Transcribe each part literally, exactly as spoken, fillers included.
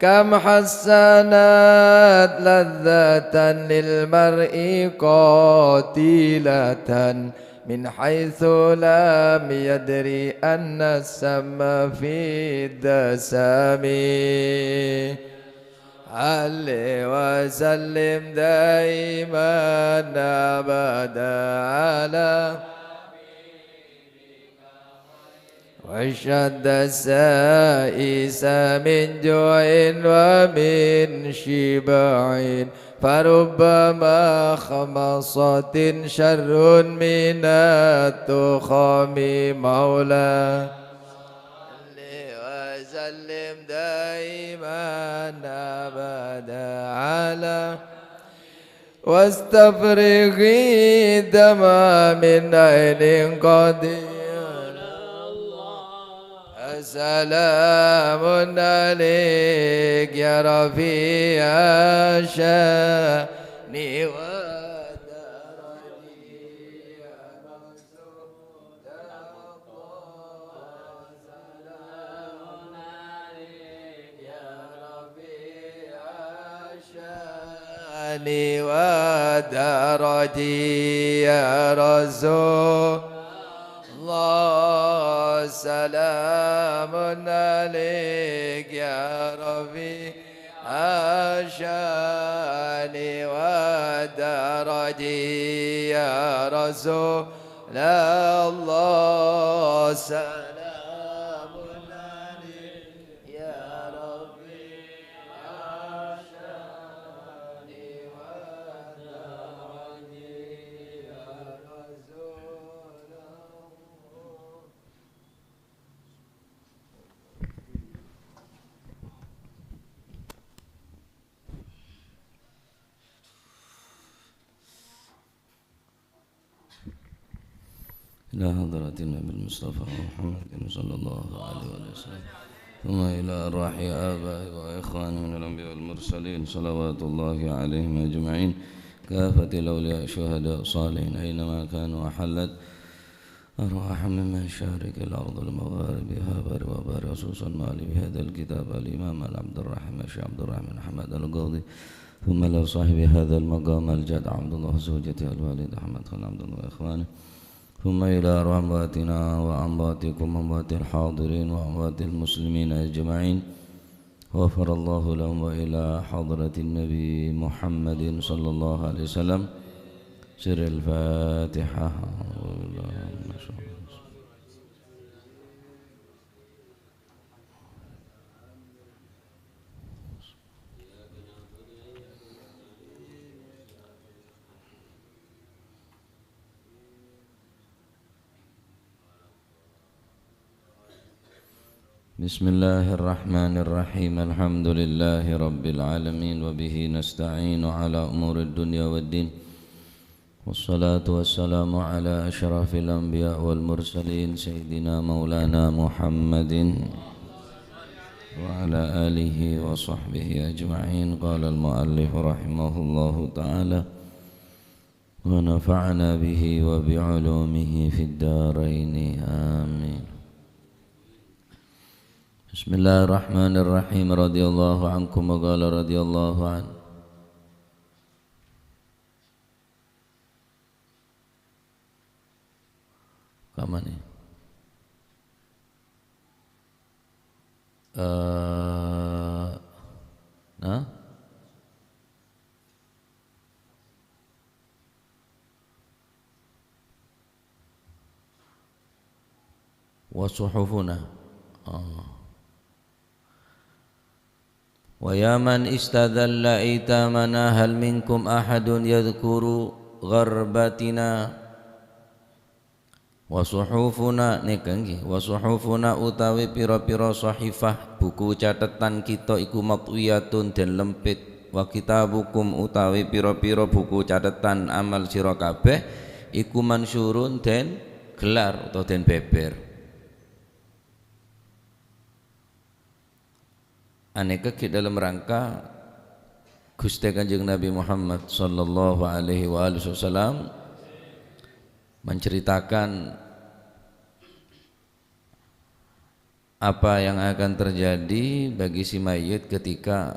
كم حسنت لذة للمرء قاتلة من حيث لم يدر أن السم في الدسم. صل وسلم دائما أبدا على واشتد السائس من جوع ومن شبع، فرب مخمصة شر من التخم. مولاي صل وسلم دائما أبدا على واستفرغ الدمع من عين قد سلام عليك يا رفيع الشان والدرج. الشان والدرج يا رسول الله، سلام عليك يا رفيع الشان والدرج يا رسول الله، سلام عليك يا ربي، عاشاني ودعاني يا رسول الله. إلى حضرة النبي المصطفى محمد صلى الله عليه وسلم، ثم إلى أرواح آبائه وإخوانه من الأنبياء والمرسلين، صلوات الله عليهم أجمعين، كافة الأولياء الشهداء الصالحين أينما كانوا، وحلت أرواحهم من مشارق الأرض لمغاربها، بر وبر، خصوصا مؤلف هذا الكتاب الإمام العبد الرحيم الشيخ عبد الرحمن أحمد القاضي، ثم إلى صاحب هذا المقام الجد عبد الله، زوجته الوالد أحمد خان عبد الله وإخوانه، ثم إلى أرواح أمواتنا وأمواتكم وأموات الحاضرين وأموات المسلمين أجمعين، غفر الله لهم، وإلى حضرة النبي محمد صلى الله عليه وسلم، سر الفاتحة. بسم الله الرحمن الرحيم. الحمد لله رب العالمين، وبه نستعين على أمور الدنيا والدين. والصلاة والسلام على أشرف الأنبياء والمرسلين، سيدنا مولانا محمد وعلى آله وصحبه أجمعين. قال المؤلف رحمه الله تعالى، ونفعنا به وبعلومه في الدارين، آمين. بسم الله الرحمن الرحيم. رضي الله عنكم، وقال رضي الله عنه. Kamma nè? Eh, nah? Wa suhufuna. Oh. ويا من استذل أيتامنا، هل منكم أحد يذكر غربتنا؟ وصحفنا، nèka ngghi, وصحفنا utawi pira-pira sahifah, buku cathetan kita iku مطوية dèn lempit, وكتابكم utawi pira-pira buku cathetan amal sira kabèh iku منشور dèn ghellar utawa dèn bèbèr. Anèka ghi' dâlem rangka Ghustè Kanjeng Nabi Muhammad sallallahu alaihi wa alihi wasallam menceritakan apa yang akan terjadi bagi si mayit ketika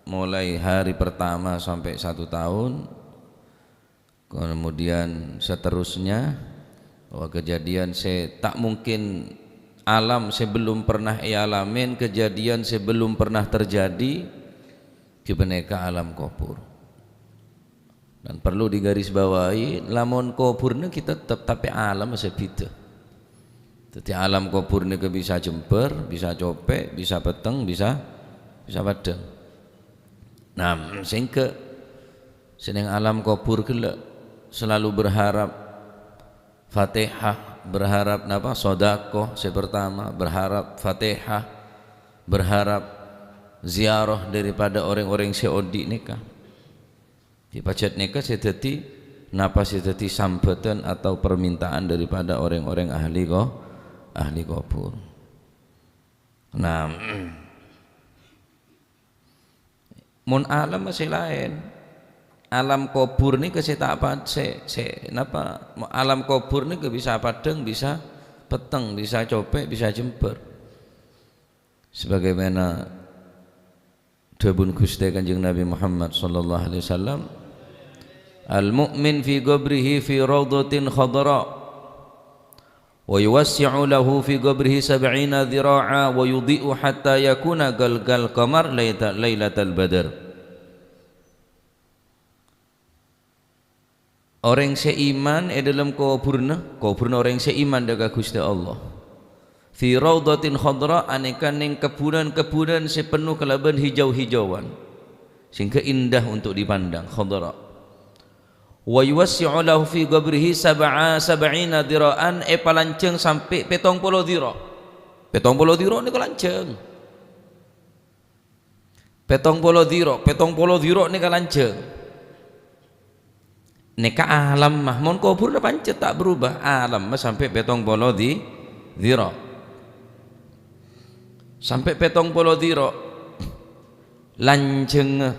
mulai hari pertama sampai satu tahun, kemudian seterusnya, bahwa kejadian se-, tak mungkin alam sebelum pernah ealamin, kejadian sebelum pernah terjadi, ghâpanèka alam kubur. Dan perlu digarisbawahi, lamon kubur nèka tetep, tapè alam sè bhidhâ. Dhâddhi alam kubur nèka bisa jembhâr, bisa copè', bisa pètteng, bisa, bisa paddhâng. Nah, sèngghâ sè neng alam kubur ghellâ' selalu berharap Fatihah, berharap napa? Sodakoh sè pertama, berharap Fatihah, berharap ziarah daripada orèng-orèng sè odi' nèka. Di pajhât nèka sè dhâddhi, napa sè dhâddhi sambhâdhân atau permintaan daripada orèng-orèng ahli ko-, ahli kubur. Nah, mon alam sè laèn, alam kubur nèka sè ta' pa-, sè, sè, napa, alam kubur nèka bisa paddhâng, bisa pètteng, bisa copè', bisa jembhâr. Sebagaimana dhâbuna Ghustè Kanjeng Nabi Muhammad sallallahu alaihi wasallam, "Al-mu'min fi qabrihi fi raudhatin khadra, wa yuwassi'u lahu fi qabrihi sab'ina dhira'a, wa yudhi'u hatta yakuna kal, kal qamar laita-, lailatal badr." Orèng sè iman è dhâlem koburna, koburna orèng sè iman dhâ' ka Ghustè Allah. Fi raudhatin khadra, anèka neng kebbunan-kebbunan sè penno kalabân hijau-hijauan, sehingga indah untuk dipandang, khadra. Wa yuwassi'u lahu fi qabrihi sab'a, sab'ina dhira'an, èpalanjhâng sampè' pèttong polo dhira'. Pèttong polo dhira' nèka lanjhâng. Pèttong polo dhira', pèttong polo dhira' nèka lanjhâng. Nèka alamma, mon koburna pancet ta' berubah, alamma sampè' pèttong polo dhi-, dhira'. Sampè' pèttong polo dhira' lanjhângnga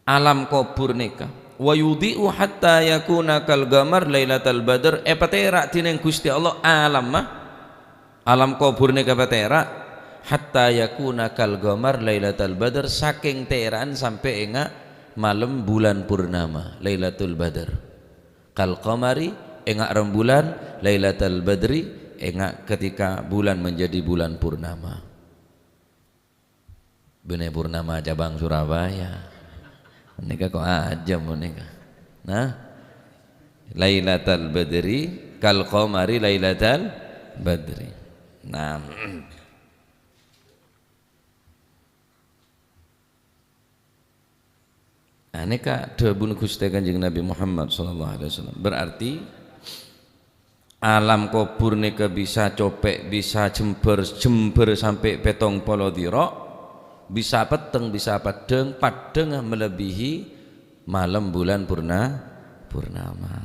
alam kobur nèka. "Wa yudhi'u hatta yakuna kal qamar lailatal badr," èpatèra' dhinèng Ghustè Allah alamma, alam kobur nèka patèra', "hatta yakuna kal qamar lailatal badr," sakèng tèra'an sampè' ènga' malem bulan purnama, Lailatul Badr. "Kal qamari," ènga' rembulan, "lailatal badri," ènga' ketika bulan menjadi bulan purnama. Bânnè purnama cabang Surabaya. Nèka kok ajâm nèka. Nah. Lailatal Badri, kal qamari lailatal badri. Nah. Nah, nèka dhâbuna Ghustè Kanjeng Nabi Muhammad sallallahu alaihi wasallam. Berarti, alam kobur nèka bisa copè', bisa jembhâr, jembhâr sampè' pèttong polo dhira', bisa pètteng, bisa paddhâng, paddhângnga melebihi malem bulan purna-, purnama.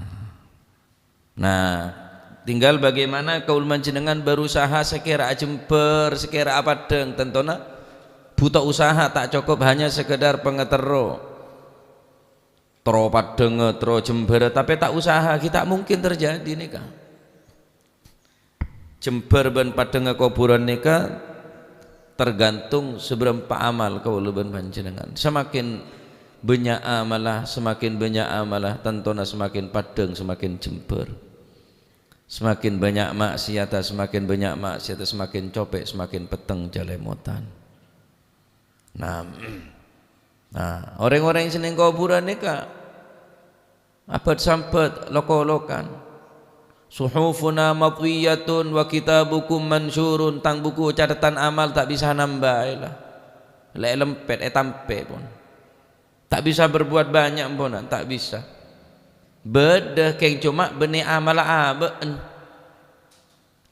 Nah, tinggal bagaimana kaulâ panjhennengngan berusaha sè kèra ajembhâr, sè kèra apaddhâng, tantona butuh usaha, ta' cokop hanya sekedar pangaterro. Terro paddhângnga, terro jembhârâ, tapè ta' usaha, ghi' ta' mungkin terjadi nèka. Jembhâr bân paddhângnga koburân nèka tergantung sabârâmpa amal kaulâ bân panjhennengngan. Semakin bânnya' amalla, semakin bânnya' amalla, tantona semakin paddhâng, semakin jembhâr. Semakin bânnya' maksiatta, semakin bânnya' maksiatta, semakin copè', semakin pètteng calèmotan. Nah, nah, orèng-orèng sè neng koburân nèka abât-sambât, lok-olokan. "Suhufuna matwiyatun wa kitabukum mansyurun," tang buku catatan amal ta' bisa nambâi la. La èlempèt, ètampè pon. Ta' bisa berbuat bânnya' pon, ta' bisa. Bâdâ kèng coma bânnè amalla abâ'na.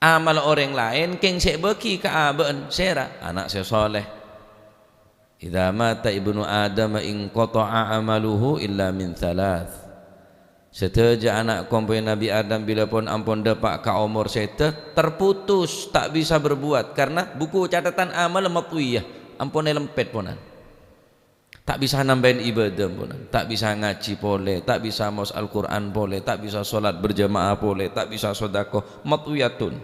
Amal orèng laèn kèng sè èbâghi ka abâ'na, sèra? Ana' sè soleh. "Idza mata ibnu Adam inqata'a amaluhu illa min tsalath." Sadhâjâ ana' kompoyya Nabbhi Adam bilâ pon ampon dâpa' ka omor sèdhâ, terputus, ta' bisa berbuat, karena buku catatan amal matwiyah, ampon èlempèt ponan. Ta' bisa nambâi ibâdâ, ampon. Ta' bisa ngajhi polè, ta' bisa maos Al-Qur'an polè, ta' bisa sholat berjamaah polè, ta' bisa sodako, matwiyatun.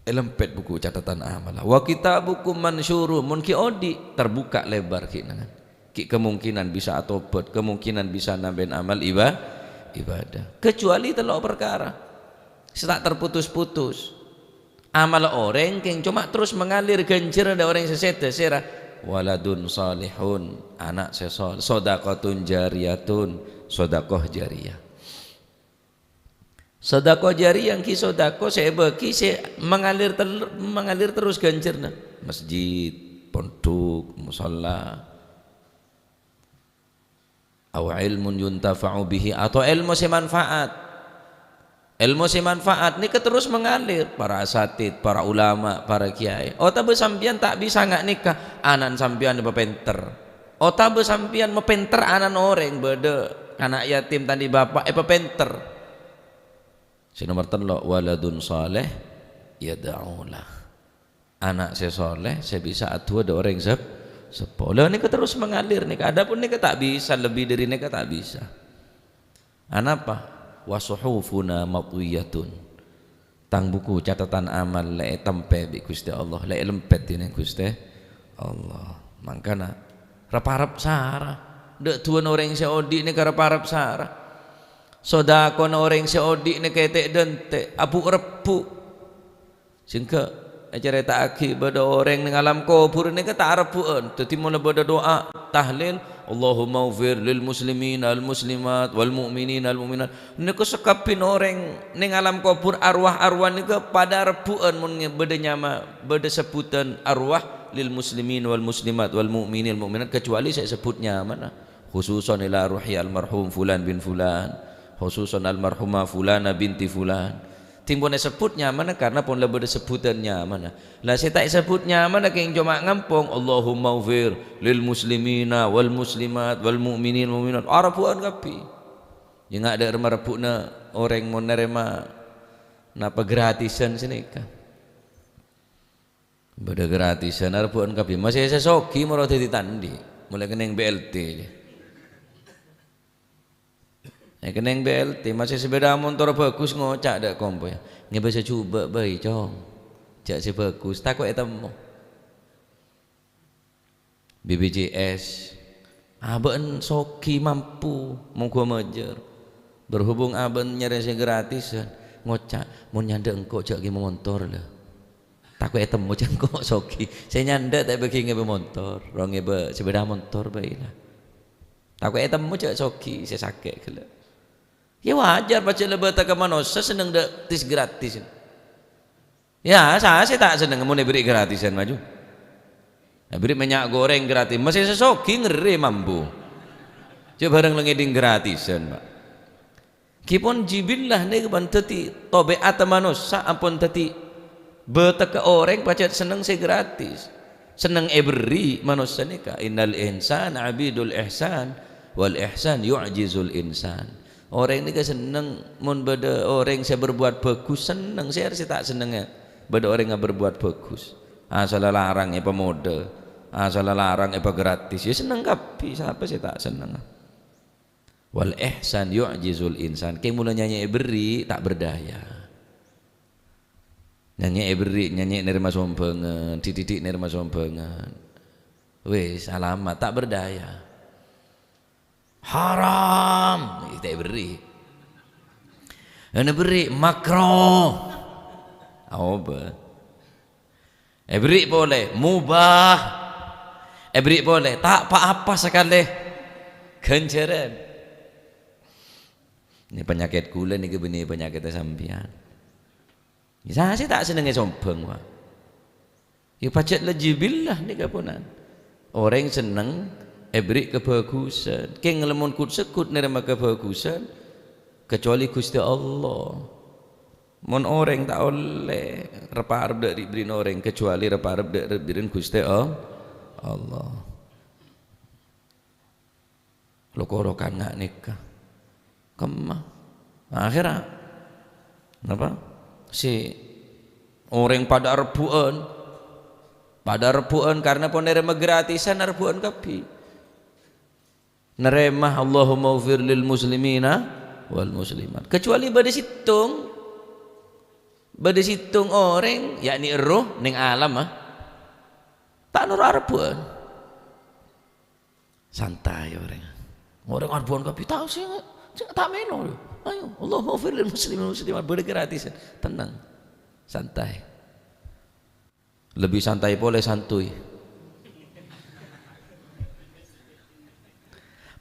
èlempet buku catatan amal. "Wa kitabukum mansyuru," mon ghi' odi', terbuka lebar ghi' nangan. Ghi' kemungkinan bisa atobat, kemungkinan bisa nambèn amal iba-, ibadah. Kecuali tello' perkara sè ta' terputus-putus. Amal orèng kèng coma terros mengalir ghânjhârânna orèng sè sèdhâ, sèra waladun shalihun, ana' sè shaleh, shadaqatun jariyatun, shadaqah jariyah. Shadaqah jariyah èngghi shadaqah sè èbâghi sè mengalir tel-, mengalir terros ghânjhârânna. Masjid, pondhuk, musholla. Aw ilmun yuntafa'u bihi, atau èlmo sè manfaat. Èlmo sè manfaat nèka terros mengalir, para asatid, para ulama, para kiai. Otabâ sampèyan ta' bisa nga' nèka, ana'na sampèyan èpapènter. Otabâ sampèyan mapènter ana'na orèng, bâdâ ana' yatim ta' andi' bapa' èpapènter. Sè nomer tello', waladun shaleh yad'u lah. Ana' sè shaleh sè bisa adu'a dâ' orèng sep-, seppo. Lah nèka terros mengalir nèka. Adapun nèka ta' bisa, lebbi dâri nèka ta' bisa. Anapa? "Wa suhufuna matwiyatun." Tang buku catatan amal la ètempè bi' Ghustè Allah, la èlempet dhinèng Ghustè Allah. Mangkana rep-arep sara. Dâ' du'ana orèng sè odi' nèka rep-arep sara. Sodakona orèng sè odi' nèka ètè'-dântè', abu'-rebbu'. Sèngghâ ècarèta'aghi bâdâ orèng neng alam kobhur nèka ta' arebbu'ân. Dâddhi, mon la bâdâ du'a tahlil, "Allahummaghfir lil muslimina wal muslimat wal mu'minina wal mu'minat." Nèka sakabbhiyânna orèng neng alam kobhur, arwah-arwah nèka padâ arebbu'ân mon nge-, bâdâ nyama, bâdâ sebbhudhân arwah lil muslimina wal muslimat wal mu'minina wal mu'minat, kecuali sè èsebbhut nyamana. Khususan ila ruhi almarhum fulan bin fulan, khususan almarhumah fulana binti fulan. Dâddhi pon èsebbhut nyamana karna pon la bâdâ sebbhudhân nyamana. La sè ta' èsebbhut nyamana kèng coma ngampong, "Allahummaghfir lil muslimina wal muslimat wal mu'minin mu'minat." Arebbu'ân kabbhi. Ya nga' dâ' remma rebbu'na orèng mon narèma napa gratisan sanèka. Bâdâ gratisan, arebbu'ân kabbhi. Masè sè soghi moro dâddhi ta' andi'. Molaè kennèng B L T. È kennèng B L T, masè sepèda montor bhâghus ngoca' dâ' kompoyya, "Ngèbâ sè jhubâ' bhâi, Cong. Jhâ' sè bhâghus, tako' ètemmo." B P J S, abâ'na soghi mampu, mongghu majâr. Berhubung abâ'na nyarè sè gratisan, ngoca', "Mon nyandhâ' engko' jhâ' ngèbâ montor, la. Tako' ètemmo jhâ' engko' soghi. Sè nyandhâ' ta' èbâghi ngèbâ montor, ro ngèbâ sepèda montor bhâi, la. Tako' ètemmo jhâ' soghi sè sakè' ghellâ'." Ya wajar, pajhât la bâdâ ka manossa senneng dâ' tis gratis. Ya, sa sè ta' senneng mon èberri' gratisan, maju. Èberri' mènnya' gorèng gratis, masè sè soghi ngerrè mambu. Jhâ' bhârâng la ngèdhing gratisan, Pak. Ghi pon jibillah nèka pon dâddhi tabi'atta manossa, ampon dâddhi bâdâ ka orèng pajhât senneng sè gratis. Senneng èberri' manossa nèka. "Innal insana abidul ihsan, wal ihsan yu'jizul insan." Orèng nèka senneng mon bâdâ orèng sè berbuat bhâghus, senneng. Sè arè sè ta' sennengnga bâdâ orèng aberbuat bhâghus. Asalla larang èpamodâ, asalla larang èpagratis, ya senneng kabbhi. Sapa sè ta' senneng? "Wal ihsan yu'jizul insan." Kèng mon la nyanyè èberri', ta' berdaya. Nyanyè èberri', nyanyè nèrèma sombhângan, dhi'-dhi'-dhi' nèrèma sombhângan. Wis, alamat, ta' berdaya. Haram, ta' èberri'. Ènna èberri', makruh. Aobâ. Èberri' polè, mubah. Èberri' polè, ta' pa-apa sakalè. Ghânjhârân. Nè panyakèt kaulâ nèka bânnè panyakètta sampèyan. Sa sè ta' sennengngè sombhâng, Pak. Ya, pajhât la jibillah nèka ponan. Orèng senneng èberri' kabhâghusân. Kèng lamon ghut-segghut nèrèma kabhâghusân, kecuali Ghustè Allah. Mon orèng ta' ollè rep-arep dâ' ri'-bâri'na orèng, kecuali rep-arep dâ' ri'-bâri'na Ghustè All-, Allah. Lok-orokan nga' nèka. Kemma. Akhèrra, napa? Sè orèng padâ arebbu'ân. Padâ arebbu'ân karna pon nèrèma gratisan, arebbu'ân kabbhi. Narèma, "Allahummaghfir lil muslimina wal muslimat." Kecuali bâdâ sèttong. Bâdâ sèttong orèng, yakni erroh, neng alam, ah, ta' noro' arebbhu'ân. Santai orèng. Orèng arebbhu'ân kabbhi tao sè, sè ta' mèlo. Ayo, Allahummaghfir lil muslimin muslimat, bâdâ gratisan. Tenang. Santai. Lebbi santai polè santuy.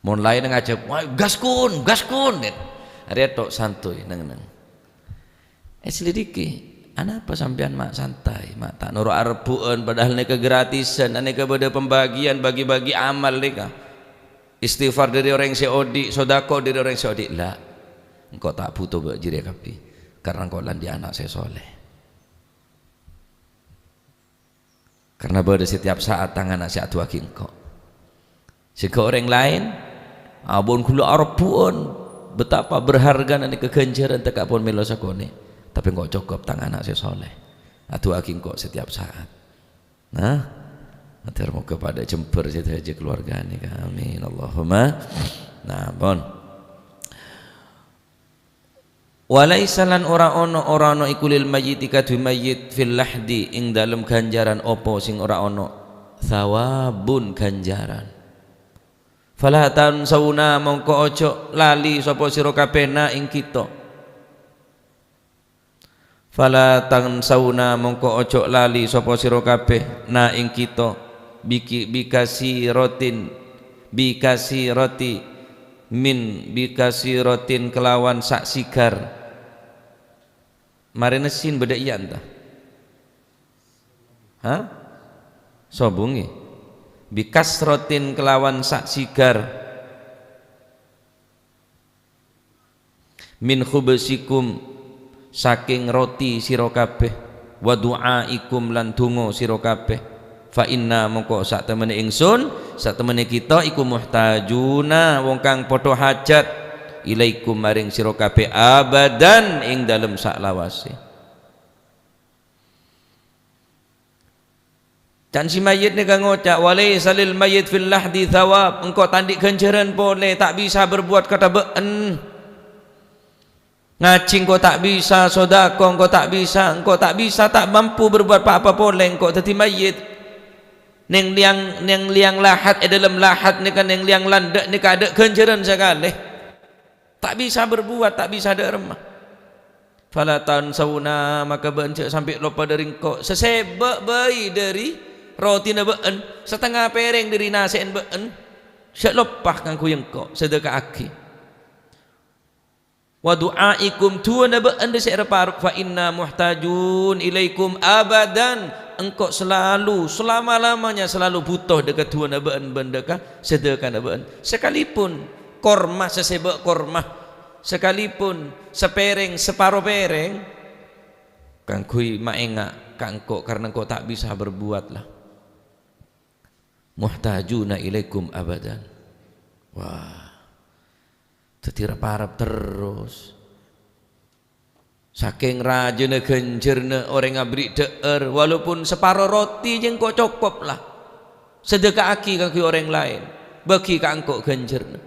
Mon laèn ngajhâk, "Wah, gas, Kun, gas, Kun," arèya tok santuy, neng-neng. Èselidiki, anapa sampèyan ma' santai, ma' ta' noro' arebbhu'ân, padahal nèka gratisan, anèka bâdâ pembagian bagi-bagi amal nèka. Istighfar dâri orèng sè odi', sodako dâri orèng sè odi'. La, engko' ta' buto bâ' jârèya kabbhi, karna engko' la andi' ana' sè soleh. Karna bâdâ setiap saat tang ana' sè adu'aaghi engko'. Sèngko' orèng laèn, abon ghulâ arebbhu'ân, betapa berhargana nèka ghânjhârân tekka' pon mèlo sakonè'. Tapè engko' cokop tang ana' sè soleh. Adu'aaghi engko' setiap saat. Nah, mator moghâ padâ jembhâr sadhâjâ kalowarga nèka. Amin. Allahumma. Nah, pon. Wa laisa lan ora ana, ora ana iku lil mayyiti kadhuwe mayyit fil lahdi ing dalem ganjaran apa sing ora ana, thawabun ganjaran. Fala tansauna mongko ojo lali sapa sira kabeh na ing kita. Fala tansauna mongko ojo lali sapa sira kabeh na ing kita biki-, bikasiratin, bikasirati min bikasiratin kelawan sak sigar. Marèna sin bâdâ iyâ enta? Ha? Sobung, ngghi. Bikasratin kelawan sak sigar. Min khubsikum, saking roti sira kabeh, wa du'aikum, lan donga sira kabeh. Fa inna, mongko satemene ingsun, satemene kita iku muhtajuna, wong kang padha hajat, ilaikum, maring sira kabeh, abadan, ing dalem saklawase. Can si mayyit nèka ngoca', "Wa laisa lil mayyit fil lahdi thawab." Engko' ta' andi' ganjaran pole, ta' bisa berbuat kata ba'en. Ngaji engko' ta' bisa, sodako engko' ta' bisa, engko' ta' bisa, ta' mampu berbuat pa-apa pole, engko' daddi mayyit. Neng liang, neng liang lahat, e dhalem lahat nèka, neng liang landha' nèka adha' ganjaran sakale. Ta' bisa berbuat, ta' bisa dha' remma. Fala tansauna, maka bâ'en jhâ' sampe' loppa dhâri engko', sasèba bhâi dhâri rotina bâ'en, satengnga pereng dhâri nase'en bâ'en. Jhâ' loppa kaangghuy engko', sadheka'aghi. Wa du'aikum, du'ana bâ'en dhâ' sè ra-paro', fa inna muhtajun ilaikum abadan, engko' selalu, selama-lamanya selalu buto dhâ' ka du'ana bâ'en bân dhâ' ka sadhekana bâ'en. Sakalipun korma sasèba korma, sakalipun sapereng saparo pereng, kaangghuy maènga' ka engko', karna engko' ta' bisa berbuat la. Muhtajuna ilaikum abadan. Wah. Daddi rep-arep terros. Sakèng rajâna ghânjhârna orèng aberri' dhâ'âr, walaupun saparo roti jhâ' engko' cokop la. Sadheka'aghi kaangghuy orèng laèn, bâgi ka engko' ghânjhârna.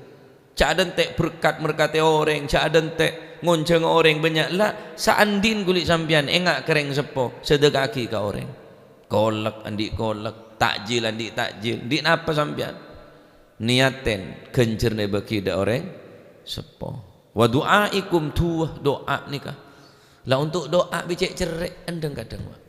Jhâ' adhânte' berkat-merkatè orèng, jhâ' adhânte' ngonjhânga orèng bânnya', la, saandi'na ghuli sampèyan ènga' ka rèng seppo, sadheka'aghi ka orèng. Kolek andi' kolek, takjil andi' takjil, andi' napa sampèyan? Niyaten ghânjhârna èbâgi dhâ' orèng seppo. Wa du'aikum, du'a, du'a nèka. La, untuk du'a bi' cè' cerrè' endhâng kadhâng, Pak.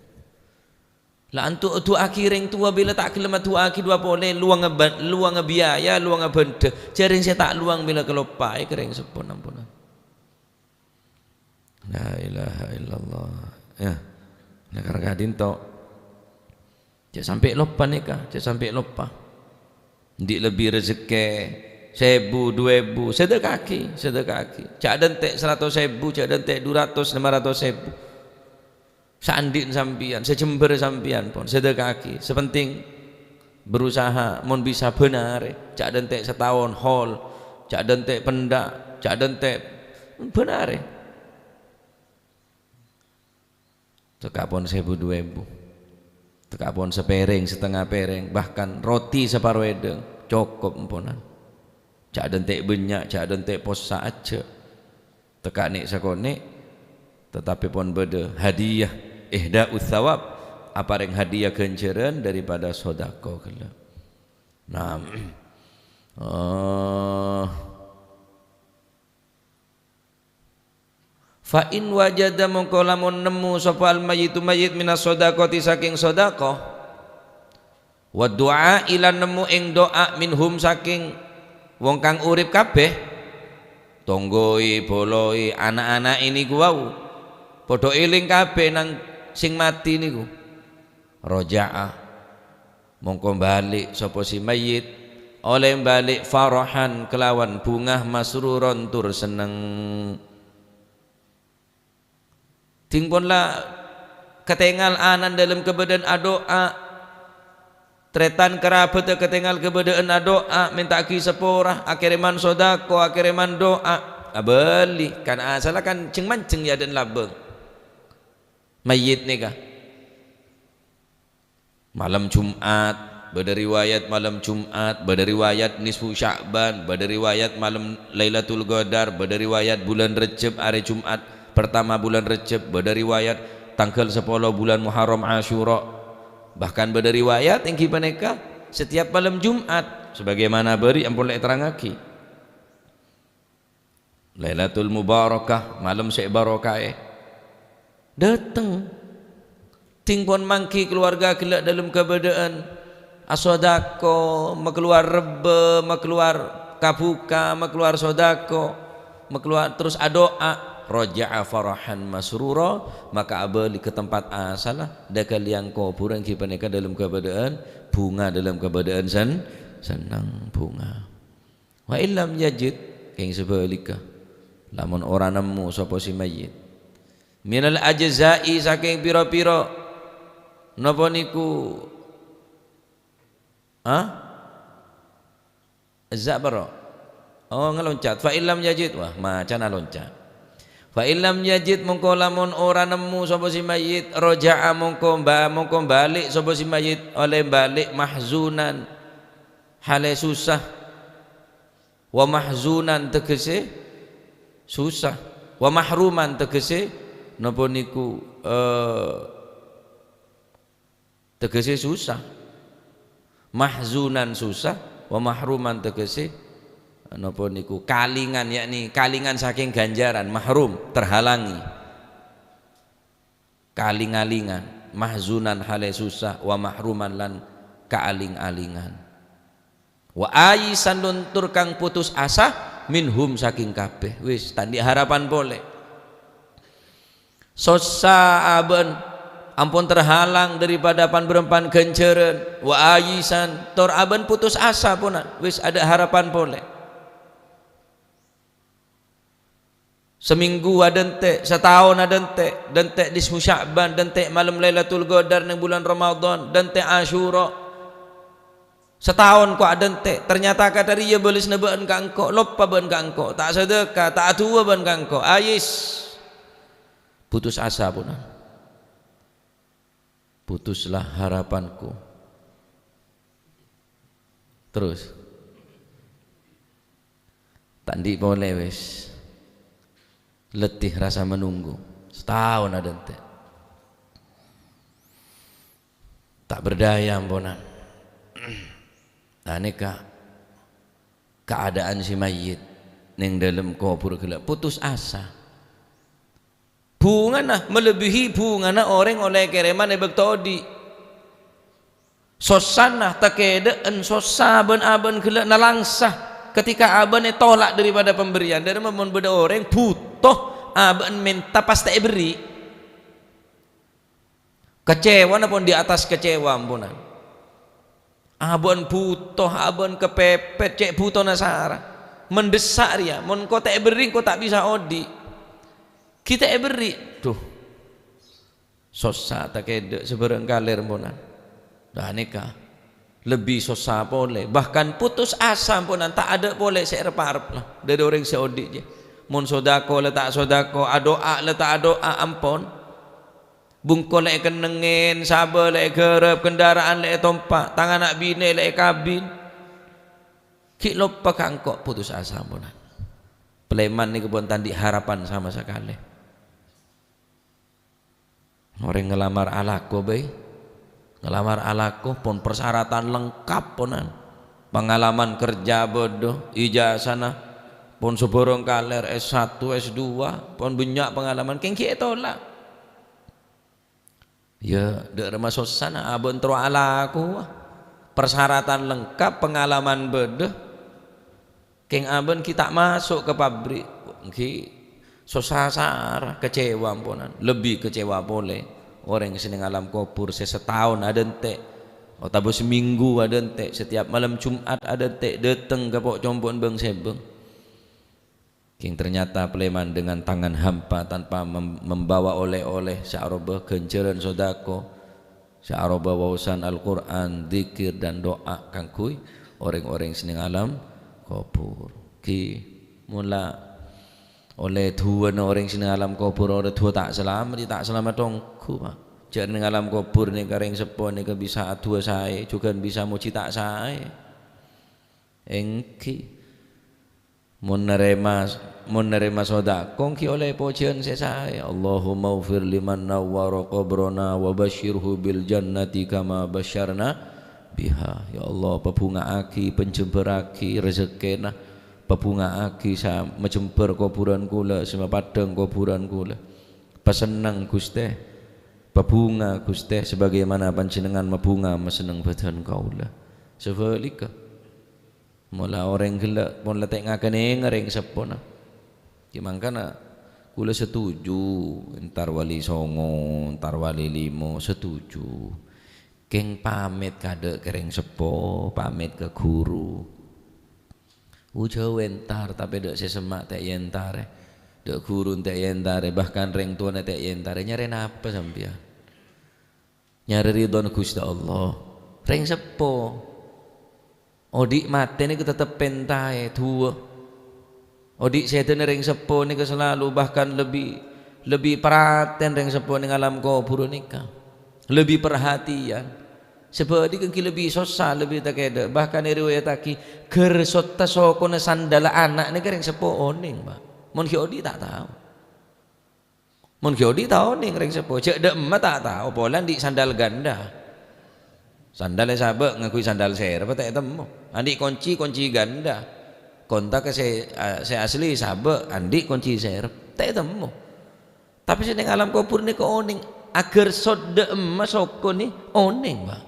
La, anto' du'aaghi rèng towa, bilâ ta' ghellem adu'aaghi du'a polè, luwanga ba-, luwanga biaya, luwanga bhândhâ. Jhâ' rèng sè ta' luwang bilâ kaloppaè ka rèng seppo, amponan. La ilaha illallah. Ya. Nah, karena ka'dinto. Jhâ' sampè' loppa nèka, jhâ' sampè' loppa. Andi' lebbi rejekkè, sèbu, du èbu, sadheka'aghi, sadheka'aghi. Jhâ' adhânte' saratos èbu, jhâ' adhânte' du ratos, lèma ratos èbu. Saandi'na sampèyan, sajembhâr sampèyan pon, sadheka'aghi. Sè penting berusaha, mon bisa bân arè. Jhâ' adhânte' sataon, hol. Jhâ' adhânte' pendak, jhâ' adhânte' bân arè. Tekka' pon sèbu du èbu. Tekka' pon sapereng, satengnga pereng, bahkan roti saparo èdhâng, cokop amponan. Jhâ' adhânte' bânnya', jhâ' adhânte' possa', ajjhâ'. Tekka' nè' sakonè', Tetapi pon bâdâ hadiah, ihda'us tsawab, aparèng hadiah ghânjhârân daripada sodako ghellâ'. Nah, eh, fa in wajada, mongko lamon nemmo sapa al-mayyitu mayyit minas sodakoti saking sodako, wa du'a ilan nemmo ing do'a minhum saking wong kang urip kabeh, tonggoè, boloè, ana'-ana'è niku wau, padâ èling kabeh nang sing matè niku. Raja'a, mongko bâli' sapa si mayyit, ollè bâli' farahan kelawan bhunga, masruron tur senneng. Ding pon la katèngal ana'na dâlem kabâdâ'ân adu'a, tarètan karabhâtta katèngal kabâdâ'ân adu'a, menta'aghi sapora, akèrèman sodako, akèrèman du'a, abâli, kan asalla kan jeng-manjeng è adâ'na labâng. Mayyit nèka. Malem Jum'at, bâdâ riwayat malem Jum'at, bâdâ riwayat nisfu Sya'ban, bâdâ riwayat malem Lailatul Qadar, bâdâ riwayat bulân Rejjeb arè Jum'at pertama bulân Rejjeb, bâdâ riwayat tangghâl sapolo bulân Muharram Asyura. Bahkan bâdâ riwayat èngghi panèka setiap malem Jum'at, sebagaimana bâri' ampon la èterrangngaghi. Lailatul Mubarakah, malem sè barokahè, dâteng. Ding pon mangghi kalowarga ghellâ' dâlem kabâdâ'ân asodako, makalowar rebbhâ, makalowar kabhuka, makalowar sodako, makalowar terros adu'a, raja'a farahan masrura, maka abâli ka tempat asalla, dâ' ka liyang kobhurân ghi' panèka dâlem kabâdâ'ân bhunga, dâlem kabâdâ'ân sen-, senneng bhunga. Wa illam yajid, kèng sabhâligghâ, lamon ora nemmo sapa si mayyit, minal ajza'i, sakèng pira-pira, napa niku, ha? Ajza' bârâ'? Oh, ngaloncat. Fa illam yajid, wah, macana loncat. Fa illam yajid, mongko lamon ora nemmo sapa si mayyit, raja'a, mongko ba-, mongko bâli' sapa si mayyit, ollè bâli' mahzunan, halè sossa. Wa mahzunan tegese sossa. Wa mahruman tegese napa niku, eh, tegese sossa. Mahzunan sossa, wa mahruman tegese napa niku kalingan, yakni kalingan saking ganjaran, mahrum, terhalangi. Kaling-alingan, mahzunan hale sossa, wa mahruman lan kaaling-alingan. Wa ayisan, lan tur kang putus asa, minhum, saking kabeh. Wis, ta' andhi' harapan pole. Sossa aba'an ampon terhalang daripada pan-barampan ganjaran. Wa ayisan, tor aba'an putus asa pona. Wis, adha' harapan pole. Samenggu adhante', sataon adhante', dhante' nisfu Sya'ban, dhante' malem Lailatul Qadar neng bulan Ramadan, dhante' Asyura. Sataon ko' adhante', ternyata kadhâriyâ bâlesna bâ'en ka engko', loppa bâ'en ka engko', ta' sadhâka, ta' adu'a bâ'en ka engko'. Ayis. Putus asa pona. Putuslah harapanku. Terus. Ta' andhi' pole wis. Letih rasa menunggu. Sataon adhante'. Ta' berdaya amponan. Nah, neka keadaan si mayyit neng dâlem kobhur ghellâ', putus asa. Bhungana melebihi bhungana orèng olle kereman è bâkto odi'. Sossana, takedha'an, sossa bân abâ'en ghellâ' nalangsa. Ketika abâ'en ètolak daripada pemberian, dâri mon bâdâ orèng buto, abâ'en menta pas ta' èberri'. Kecewana pon di atas kecewa amponan. Abâ'en buto, abâ'en kapepet, cè' butona sara. Mendessa' rèya, mon engko' ta' èberri', engko' ta' bisa odi'. Ghi' ta' èberri', duh. Sossa takedhâ' sabârâng kalèr amponan. Lah neka lebbi sossa pole, bahkan putus asa amponan, ta' adâ' pole sè èrep-arep la dâri orèng sè odi' jiyâ. Mon sodako la ta' sodako, adu'a la ta' adu'a, ampon. Bungko la èkennengngè, sabâ la èghârâp, kendaraan la ètompa', tang ana' binè' la èkabin. Ghi' loppa ka engko' putus asa amponan. Palèman nèka pon ta' andhi' harapan sama sakalè. Orèng ngalamar alako bhâi. Ngalamar alako pon persyaratan lengkap ponan. Pengalaman kerja bâḍâ, ijazana pon sabârâng kalèr S satu, S dua, pon bânnya' pengalaman, kèng ghi' ètolak. Ya, ḍâ' remma sossana, abâ' terro alako. Persyaratan lengkap, pengalaman bâḍâ. Kèng abâ' ghi' ta' maso' ka pabrik, ghi' sossa sara, kecewa amponan, lebbi kecewa polè orèng sè neng alam kobhur sè sataon aḍântè', otabâ samènggu aḍântè', setiap malem Jumat aḍântè' ḍâteng ka po'-compo'na bâng-sèbâng. Kèng ternyata palèman dengan tangan hampa tanpa mem-, membawa oleh-oleh sè aropa ghânjhârân sodako, sè aropa waosan Al-Qur'an, dzikir, dan doa kaangghuy orèng-orèng sè neng alam kobhur. Ghi, mon la ollè du'âna orèng sè neng alam kobhur, orèng du'â ta' salamet, ya ta' salamet ongghu, Pak. Jhâ' neng alam kobhur nèka rèng seppo nèka bisa adu'â saè, jhughân bisa mojhi ta' saè. Èngghi. Mon narèma, mon narèma sodako ghi' ollè pojhiyân sè saè. "Allahummaghfir liman nawwara qabrana wa basysyirhu bil jannati kama basysyarna biha." Ya Allah, pabhunga'aghi, pajembhârraghi rejekkèna, pabhunga'aghi sè majembhâr kobhurân kaulâ, sè mapaḍḍhâng kobhurân kaulâ. Pasenneng, Ghustè. Pabhunga, Ghustè, sebagaimana Panjhennengngan mabhunga masenneng bhâdhân kaulâ. Sabhâligghâ. Mola orèng ghellâ' pon la ta' ngakènè rèng seppona. Ghi' mangkana kaulâ setuju, entar wali songo, entar wali limo, setuju. Kèng pamèt kaḍâ' ka rèng seppo, pamèt ka ghuru. Ujhâ entar, tapè ḍâ' sè semma' ta' èentarè. Ḍâ' ghuru ta' èentarè, bahkan rèng towana ta' èentarè. Nyarè napa sampèyan? Nyarè ridhona Ghustè Allah. Rèng seppo. Oḍi' matè nèko tettep pèntaè, du'â. Oḍi' sèdhâna rèng seppo nèko salalu, bahkan lebbi, lebbi parhatèn rèng seppo neng alam kobhur nèka. Lebbi parhatèyan. Sabhâligghâ ghi' lebbi sossa, lebbi ta' kèḍâ'. Bahkan èriwayattaghi, ghâr sotta sokona sandalla ana' nèka rèng seppo onèng, Pak. Mon ghi' oḍi' ta' tao. Mon ghi' oḍi' ta' onèng rèng seppo, jhâ' ḍâ' emma ta' tao, polana anḍi' sandal ghândhâ. Sandal sè sabâ' ngangghuy sandal serep ta' ètemmo. Anḍi' konci, konci ghândhâ. Kontak sè, sè asli sabâ', anḍi' konci serep, ta' ètemmo. Tapè sè neng alam kobhur nèko onèng, aghâr sot ḍâ' emma sokona onèng, Pak.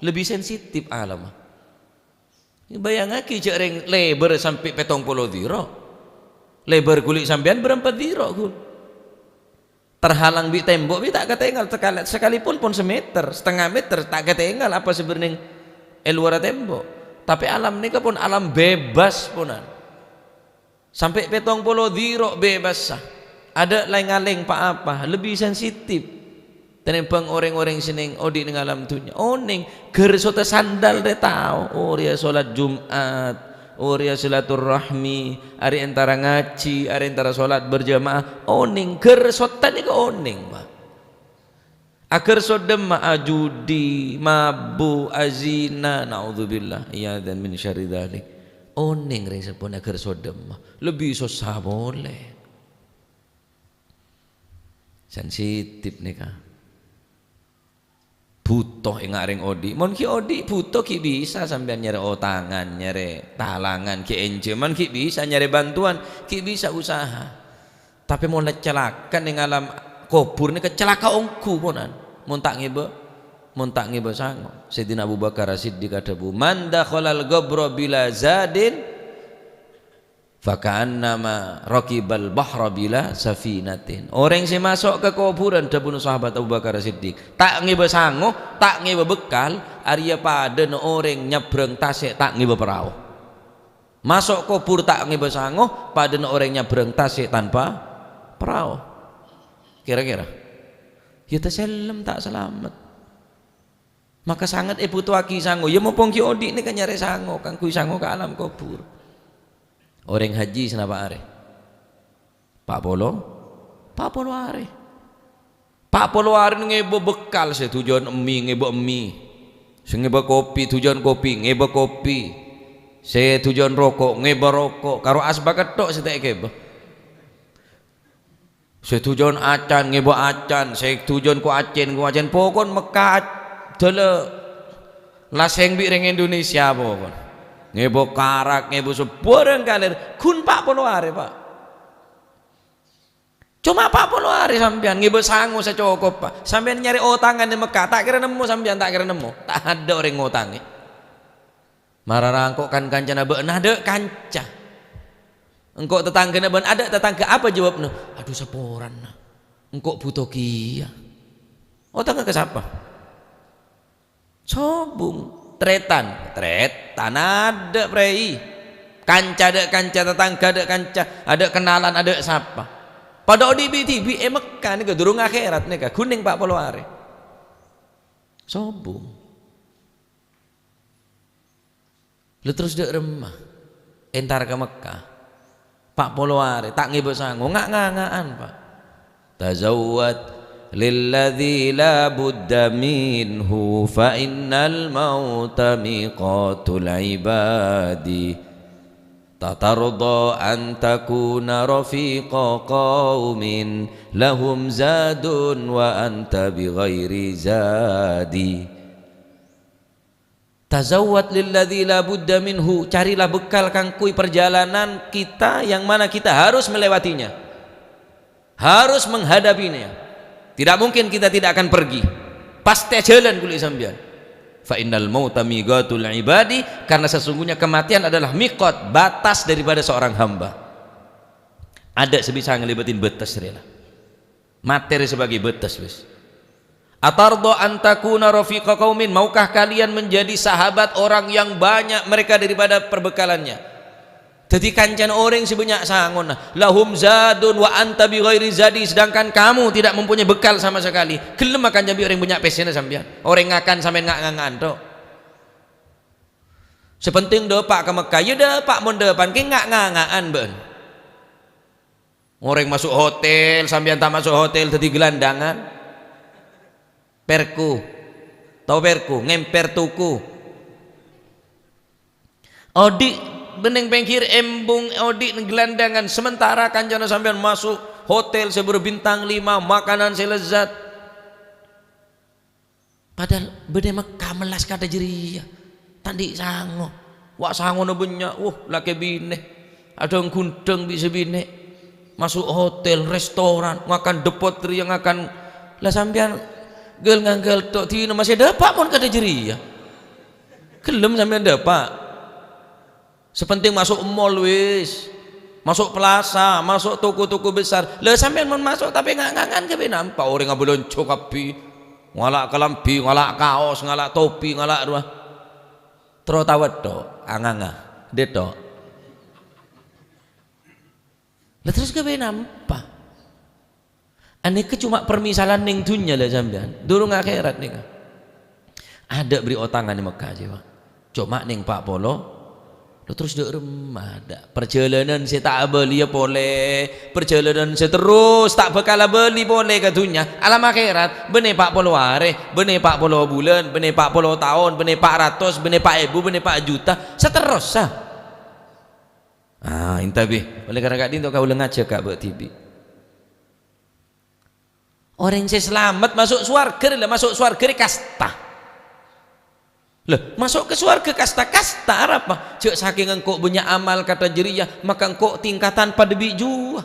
Lebbi sensitif alamma. Bâjângaghi jhâ' rèng lèbâr sampè' pèttong polo dhira'. Lèbâr ghuli' sampèyan bârâmpa dhira', Ghun? Terhalang bi' tembok bi' ta' katèngal, sekal-, sekalipun pon sameter, satengnga meter, ta' katèngal apa sè bâḍâ neng è lowarra tembok. Tapè alam nèka pon alam bebas ponan. Sampè' pèttong polo dhira' bebassa. Aḍâ' lèng-ngalèng pa-apa, lebbi sensitif tènèmbhâng orèng-orèng sè neng oḍi' neng alam dhunnya. Onèng, ghâr sotta sandal rè tao. Orèya solat Jumat, orèya silaturrahmi, arè entara ngajhi, arè entara solat berjamaah. Onèng, ghâr sotta nèka onèng, Pak. Aghâr sot ḍâ' emma ajudi, mabu', azina, naudzubillah, iyadzan min syarri dzalik. Onèng rèng seppona aghâr sot ḍâ' emma, lebbi sossa polè. Sensitif nèka. Bhuto enga' rèng oḍi'. Mon ghi' oḍi' bhuto ghi' bisa sampèyan nyarè otangan, nyarè talangan, ghi' enjâman ghi' bisa, nyarè bhântowan ghi' bisa usaha. Tapè mon la calaka neng alam kobhur nèka calaka ongghu ponan. Mon ta' ngèbâ, mon ta' ngèbâ sango. Sayyidina Abu Bakar As-Siddiq adhâbu, "Man dakhalal qabra bila zadin, faka'annama rakibal bahra bila safinatin." Orèng sè maso' ka kobhurân, dhâbuna sahabat Abu Bakar As-Siddiq, ta' ngèbâ sango, ta' ngèbâ bekkal, arèya paḍâna orèng nyabrâng tasè' ta' ngèbâ parao. Maso' kobhur ta' ngèbâ sango, paḍâna orèng nyabrâng tasè' tanpa parao. Kèra-kèra? Ya tasellem ta' salamet. Maka sanget èbhutoaghi sango. Ya mompong ghi' oḍi' nèka nyarè sango, kaangghuy sango ka alam kobhur. Orèng haji sanapa arè? Pa' polo, pa' polo arè. Pa' polo arè ngèbâ bekkal, sè dhujân emmi ngèbâ emmi. Sè ngèbâ kopi dhujân kopi, ngèbâ kopi. Sè dhujân roko' ngèbâ roko', karo asbak tok sè ta' èkèbâ. Sè dujon acan ngèbâ acan, sè dujon ko acèn ko acèn. Pokon Mekkah ac-, dâlâ lasèng bi' rèng Indonesia pokon. Ngèbâ karak, ngèbâ sabhârâng kalèr. Ghun pa' polo arè, Pa'. Coma pa' polo arè sampèyan ngèbâ sango sacokoppa. Sampèyan nyarè otangan è Mekkah, ta' kèra nemmo sampèyan, ta' kèra nemmo. Tadâ' orèng ngotangè. Mara ra engko' kan-kancana bâ'na adâ' kanca. Engko' tatangghâna bâ'na adâ' tatangghâ, apa jâwâbbhâ? "Adhu, saporana. Engko' bhuto kèya." Otangnga ka sapa? Sobung. Tarètan. Tarètan adâ', Prèi. Kanca adâ' kanca, tatangghâ adâ' kanca, adâ' kennalan adâ' sapa. Padâ odi' bi-, dhibi' è Mekkah nèka, durung akhèrat nèka, ghun nèng pa' polo arè. Sobung. Lha terros dâ' remma entar ka Mekkah. Pa' polo arè, ta' ngèbâ sango, nga'-nganga'an, Pa'. "Tazawwad lilladzi la budda minhu, fa innal mauta miqatul ibadi. Tatarda an takuna rafiqa qaumin lahum zadun wa anta bi ghairi zadi." "Tazawwad lilladzi la budda minhu," carilah bekal kaangghuy perjalanan kita yang mana kita harus melewatinya. Harus menghadapinya. Tidak mungkin kita tidak akan pergi. Pasti ajhâlân kulâ sampèyan. "Fa innal mauta miqatul ibadi," karena sesungguhnya kematian adalah miqat, batas daripada seorang hamba. Adâ' sè bisa ngalèbâtin bâtes rèya. Matè rèya sebagai bâtes, wis. "Atarda an takuna rafiqa qaumin, maukah kalian menjadi sahabat orang yang banyak mereka daripada perbekalannya?" Dhâddhi kancana orèng sè bânnya' sangona. "Lahum zadun wa anta bi ghairi zadi," sedangkan kamu tidak mempunyai bekal sama sekali. Ghellem makan nyambi orèng bânnya' pèssèna sampèyan. Orèng ngakan sampèyan nga'-nganga'an tok. Sè penting dâpa' ka Mekkah, ya dâpa' mon dâpa'an, kèng nga'-nganga'an bâ'na. Orèng maso' hotel, sampèyan ta' maso' hotel, dhâddhi gelandangan. Perku. Tao perku? Ngèmpèr tuku. Odi' bânnè pèngghir embung, odi' gelandangan. Sementara kancana sampèyan maso' hotel sè berbintang lima, makanan sè lezat. Padahal bâdâ è Mekkah mellas kadhâ' jârèya. Ta' andi' sango. Wa' sangona bânnya', wah, lakè binè. Adhâng-ghundhâng bi' sè binè. Maso' hotel, restoran, ngakan depot rèya, ngakan. Lah sampèyan ghâl-ngangghâl tok, dinah masè dâpa' mon kadhâ' jârèya. Ghellem sampèyan dâpa'? Sè penting maso' mall wis. Maso' plasa, maso' toko-toko besar. Lah sampèyan mon maso' tapè nga'-nganga'an kabbhi nampa orèng abâlânjhâ kabbhi. Ngala' kalambhi, ngala' kaos, ngala' topi, ngala' rowa. Terro tawèt tok, anganga. Dâ' tok. Lah terros kabbhi nampa? Anèka coma permisalan neng dhunnya la sampèyan, durung akhèrat nèka. Adâ' bâri' otangan è Mekkah jiyâ, Pa'. Coma neng pa' polo, lo terros dâ' remma adâ'. Parjhâlânan sè ta' abâliyâ polè, parjhâlânan sè terros ta' bhâkal abâli polè ka dhunnya. Alam akhèrat, bânnè pa' polo arè, bânnè pa' polo bulân, bânnè pa' polo taon, bânnè pa' ratos, bânnè pa' èbu, bânnè pa' juta, saterrossa. Ah, ènta bi, olè karana ka'dinto kaulâ ngajhâk ka bâ' dhibi'. Orèng sè salamet maso' sowarghâ rèya, maso' sowarghâ rèya kasta. Lah, maso' ka sowarghâ kasta, kasta arapa? Jhâ' sakèng engko' bânnya' amal kadhâ' jârèya, maka engko' tingkatan padâ bi' jiyâ.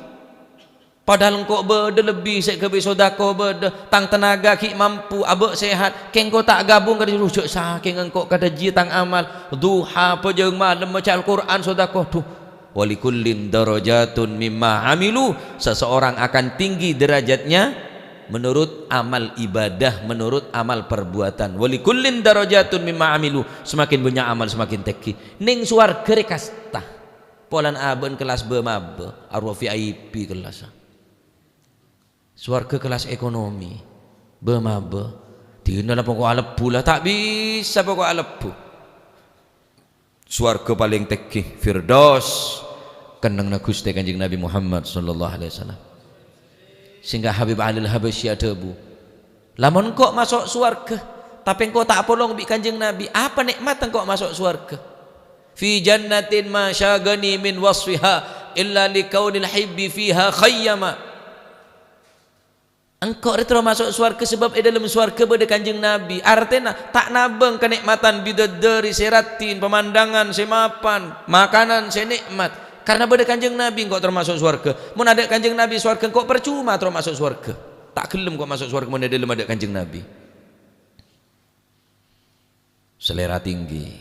Padahal engko' bâdâ lebbi sè èghâbây sodako bâdâ, tang tenaga ghi' mampu, abâ' sehat, kèng engko' ta' gabung kadhâ' jârèya, jhâ' sakèng engko' kadhâ' jiyâ tang amal, duha, bhâjâng malem, maca Al-Qur'an, sodako, duh, "Walikullin darajatun mimma amilu," seseorang akan tinggi derajatnya menurut amal ibadah, menurut amal perbuatan. "Walikullin darajatun mimma amilu," semakin bânnya' amal, semakin tèngghi. Neng sowarghâ rèya kasta. Polana abâ'na kellas bâ-mabâ, arowa V I P kellassa. Sowarghâ kellas ekonomi, bâ-mabâ. Dinah la poko' alebbhu la, ta' bisa poko' alebbhu. Sowarghâ palèng tèngghi, Firdaus, kennengnganna Ghustè Kanjeng Nabi Muhammad sallallahu alaihi wasallam. Sehingga Habib Ali Al-Habasyi adhâbu, "Lamon engko' maso' sowarghâ, tapè engko' ta' apolong bi' Kanjeng Nabi, apa nè'matta engko' maso' sowarghâ?" "Fi jannatin ma syaghani min wasfiha illa likaunil hibbi fiha khayyama." Engko' rè terro maso' sowarghâ sabâb è dhâlem sowarghâ bâdâ Kanjeng Nabi. Artèna, ta' nabâng kanè'matan bidadari sè raddhin, pemandangan sè mapan, makanan sè nè'mat. Karna bâdâ Kanjeng Nabi, engko' terro maso' sowarghâ. Mon adâ' Kanjeng Nabi, sowarghâ engko' parcoma terro maso' sowarghâ. Ta' ghellem engko' maso' sowarghâ mon è dhâlem adâ' Kanjeng Nabi. Salèra tinggi.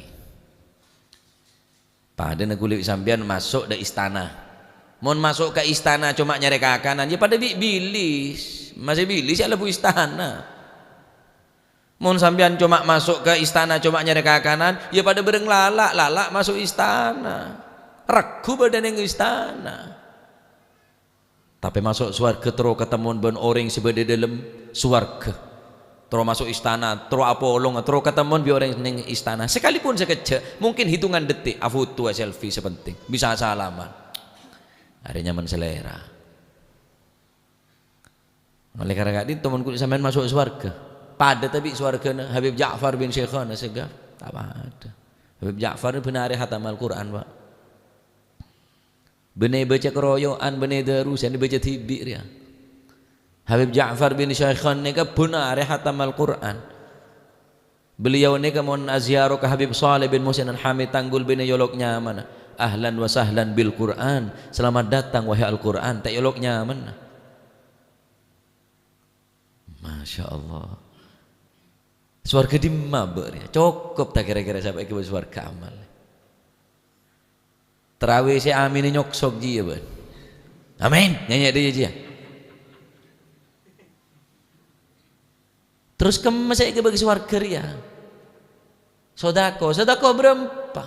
Padâna kulâ bi' sampèyan maso' dâ' istana. Mon maso' ka istana coma nyarè kakanan, ya padâ bi' bilis. Masè bilis ya lebu istana. Mon sampèyan coma maso' ka istana coma nyarè kakanan, ya padâ bârâng lala', lala' maso' istana. Ragghu bâdâ neng istana. Tapè maso' sowarghâ terro katemmon bân orèng sè bâdâ è dhâlem sowarghâ. Terro maso' istana, terro apolong, terro katemmon bi' orèng neng istana. Sakalipun sakejjhâ', mungkin hitungan detik, afoto, aselfie sè penting. Bisa asalaman. Arèya nyamana salèra. Olè karana ka'dinto mon kulâ sampèyan maso' sowarghâ. Padâ ta' bi' sowarghâna Habib Ja'far bin Syaikhana Segaf? Ta' padâ. Habib Ja'far bân arè hatam Al-Qur'an, Pak. Bânnè bâca karoyo'an, bânnè darusan, bâca dhibi' rèya. Habib Ja'far bin Syaikhan nèka bân arè hatam Al-Qur'an. Beliau nèka mon aziarah ka Habib Shaleh bin Muhsin Al-Hamid Tanggul bânnè èolok nyamana. "Ahlan wa sahlan bil Qur'an." Selamat datang, wahai Al-Qur'an. Ta' èolok nyamana. Masya Allah. Sowarghâ dimma bâ' rèya? Cokop ta' kèra-kèra sampè' èghibâ sowarghâ amal? Tarawih sè aminè nyoksok jiyâ, bân. Amin. Nyanyè dâ' iyâ jiyâ. Terros kemma sè èghibâ ka sowarghâ rèya? Sodako. Sodako bârâmpa?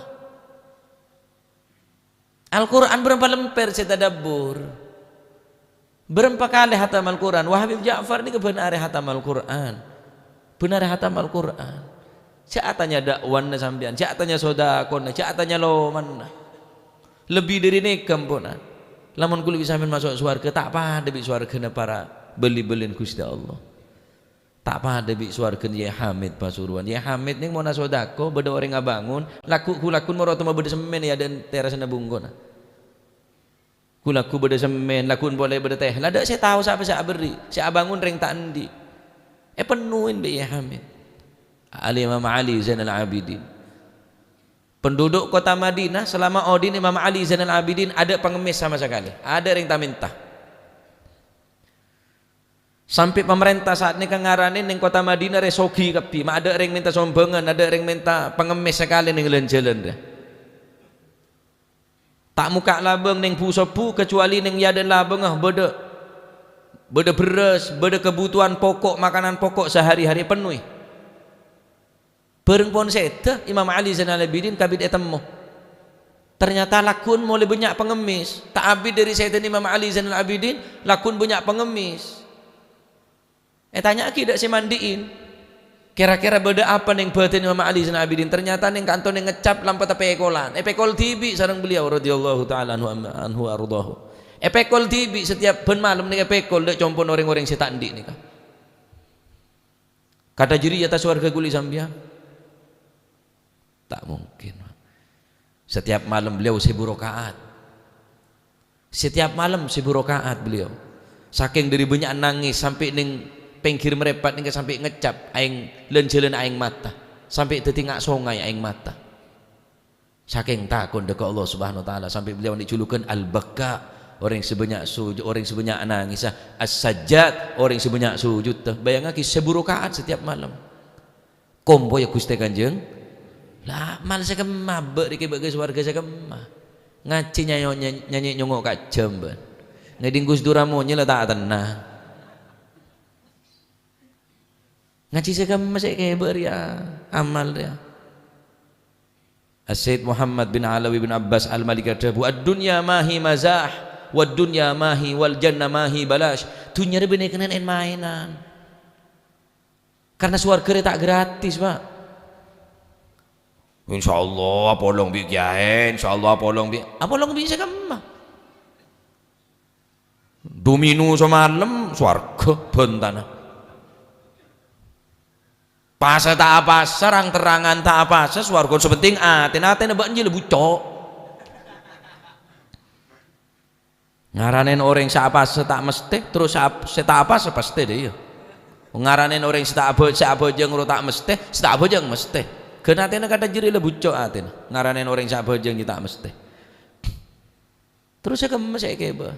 Al-Qur'an bârâmpa lèmpèr sè tadabbur? Bârâmpa kalè hatam Al-Qur'an? Wah, Habib Ja'far nèka bân arè hatam Al-Qur'an. Bân arè hatam Al-Qur'an. Jhâ' atanya dakwana sampèyan, jhâ' atanya sodakona, jhâ' atanya lomana. Lebbi dâri nèka, ampon. Lamon kulâ bi' sampèyan maso' sowarghâ, ta' padâ bi' sowarghâna para bâli-bâlina Ghustè Allah. Ta' padâ bi' sowarghâna Yai Hamid Pasuruan. Yai Hamid nèng mon asodako, bâdâ orèng abângon, lagghu'-, ghu-lagghu'na moro otomo bâdâ semmèn è adâ'na terasna bungkona. Ghu-lagghu' bâdâ semmèn, lagghu'na polè bâdâ tèh. La dâ' sè tao sapa sè aberri', sè abângon rèng ta' andi'. Èpennowè bi' Yai Hamid. Al-Imam Ali Zainal Abidin. Penduduk kota Madinah selama odi'na Imam Ali Zainal Abidin adâ' pangemmes sama sakalè. Adâ' rèng ta' mènta. Sampè' pamarènta sa'at nèka ngaranè neng kota Madinah rè soghi kabbhi, ma' adâ' rèng mènta sombhângan, adâ' rèng mènta pangemmes sakalè neng lan-jhâlân rè. Ta' mokka' labâng neng bu-sobbhu, kacuwali neng è adâ'na labângnga bâdâ, bâdâ bherrâs, bâdâ kabhutowan poko', makanan poko' sahari-hari èpennowè. Bâreng pon sèdhâ, Imam Ali Zainal Abidin kabit ètemmo. Ternyata lagghu'na molè bânnya' pangemmes. Ta' abit dâri sèdhâna Imam Ali Zainal Abidin, lagghu'na bânnya' pangemmes. Ètanya'aghi dâ' sè mandi'in, "Kèra-kèra bâdâ apa neng bâdânna Imam Ali Zainal Abidin?" Ternyata neng kanto neng ngecap lampa tapèkolan. Èpèkol dhibi' sareng beliau radhiyallahu ta'ala anhu, anhu ardhahu. Èpèkol dhibi' setiap bân malem nèka èpèkol dâ' compo'na rèng-orèng sè ta' andi' nèka. Kadhâ' jârèya ta' sowarghâ kulâ sampèyan? Ta' mungkin. Setiap malem beliau seribu rakaat. Setiap malem seribu rakaat beliau. Sakèng dâri bânnya'na nangès sampè' neng pèngghir marèpat nèka sampè' ngecap aèng, lan-jhâlân aèng mata. Sampè' dâddhi nga' songay aèng mata. Sakèng tako'na ka Allah Subhanahu wa Ta'ala, sampè' beliau nè' julukan Al-Bakka, orèng sè bânnya' sujud, orèng sè bânnya' nangèsa, As-Sajjad, orèng sè bânnya' sujud. Bayangaghi, seribu rakaat setiap malem. Kompoyya Ghustè Kanjeng. La, amal sè kemma, bâ' rèkè bâ' ka sowarghâ sè kemma. Ngajhi nyanyo-, ny-, nyanyè nyongo' kajâm, bân. Ngèdhing Gus Dur amonyè la ta' tennang. Ngajhi sè kemma sè èkabâ' rèya, amal rèya. As-Sayyid Muhammad bin Alawi bin Abbas Al-Maliki adhâbu, "Ad-dunya mahi mazah, wad dunya mahi wal jannah mahi balash." Dhunnya rè bânnè kennèng en-maènan. Karna sowarghâ rè ta' gratis, Pak. Insyaallah apolong bi' kèyaè, insyaallah apolong bi', apolong bi' sè kemma. Domino samalem, sowarghâ bhântana. Pasa ta' apasa, rang-terrangan ta' apasa, sowarghâ sè penting atèna, atèna bâ'na jiyâ la bucco'. Ngaranè orèng sè apasa ta' mestè, terros sè ap-, sè ta' apasa pastè, dâ' iyâ. Ngaranè orèng sè ta' abâ-, sè abhâjâng rowa ta' mestè, sè ta' abhâjâng mestè. Ghân atèna kadhâng jârèya la bucco' atèna. Ngaranè orèng sè abhâjâng jâ ta' mestè. Terros sè kemma sè èkèbâ.